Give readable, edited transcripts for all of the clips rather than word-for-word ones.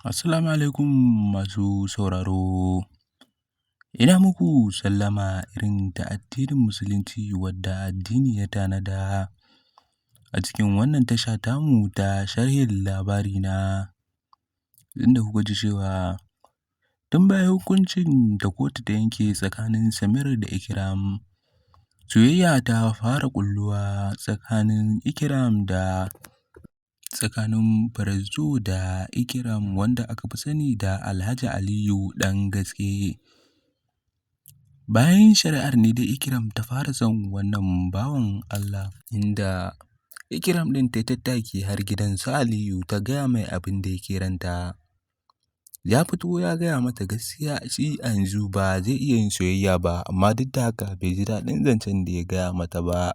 Assalamu alaikum masu sauraro. Ina muku sallama irin ta addinin Musulunci wadda addini ya tanada a cikin wannan tasha tamu ta sharhin labarina, inda kuka ji cewa tun bayan hukuncin da kotu ta yanke tsakanin Samir da Ikram, soyayya ta fara ƙulluwa tsakanin Ikram da tsakanin Presdo da Ikram, wanda aka fi sani da Alhaji Aliyu Ɗan Gaske. Bayan shari'ar ne dai Ikram ta fara son wannan bawan Allah, inda Ikram ɗin ta yi tattaki har gidan su Aliyu ta gaya mai abin da yake ranta. Ya fito ya gaya mata gaskiya shi a yanzu ba zai iya yin soyayya ba, amma duk da haka bai ji daɗin zancen da ya gaya mata ba.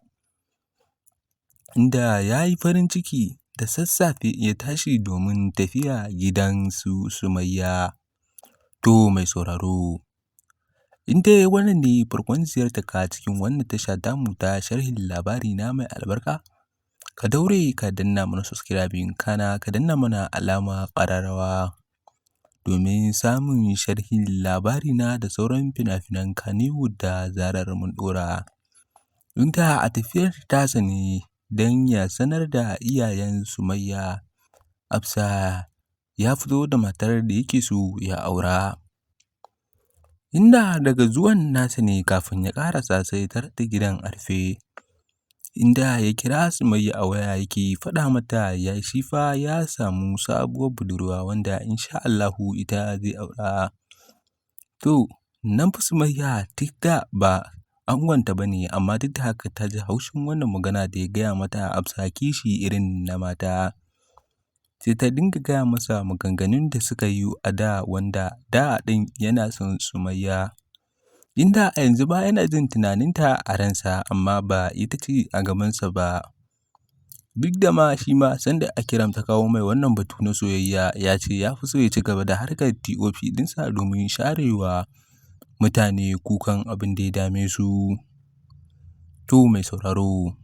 Inda ya yi farin ciki da sassafe ya tashi domin tafiya gidan su Sumayya. To mai sauraro, in dai wannan ne farkon ziyartarka cikin wannan tasha tamu ta sharhin labarina mai albarka, ka daure ka danna mana subscribing, kana ka danna mana alamar ƙararrawa domin samun sharhin labarina da sauran fina-finan Kannywood da zarar mun ɗora. Inda a tafiyar tasa ne don ya sanar da iyayen Sumayya Afsa ya fito da matar da yake so ya aura. Inda daga zuwan nasa ne kafin ya ƙarasa sai ya tarar da gidan a rufe. Inda ya kira Sumayya a waya yake faɗa mata ya shi fa ya samu sabuwar budurwa wanda insha Allahu ita zai aura. To nan fa Sumayya duk da ba angonta ba ne, amma duk da haka ta ji haushin wannan magana da ya gaya mata a bisa kishi irin na mata. Sai ta dinga gaya masa maganganun da suka yi a da, wanda da ɗin yana son Sumayya. Inda a yanzu ba yana jin tunaninta a ransa, amma ba ita ce a gabansa ba. Duk da ma shi ma sanda Ikram ta kawo mai wannan batu na soyayya, ya ce ya fi so ya ci gaba da harkar TOP ɗinsa domin sharewa mutane kukan abin da ya dame su. To mai sauraro,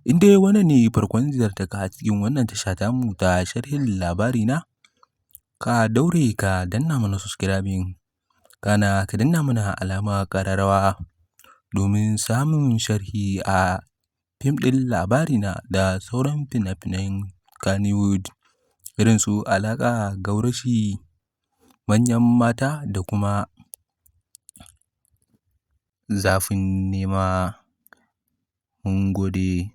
in dai wannan ne farkon ziyartarka a cikin wannan tasha tamu ta sharhin labarina, ka daure ka danna mana subscribing, kana ka danna mana alamar ƙararrawa domin samun sharhi a fim ɗin labarina da sauran fina-finan Kannywood irin su Alaƙa, Gaurashi, Manyan Mata da kuma Zafin Nema. Mun gode.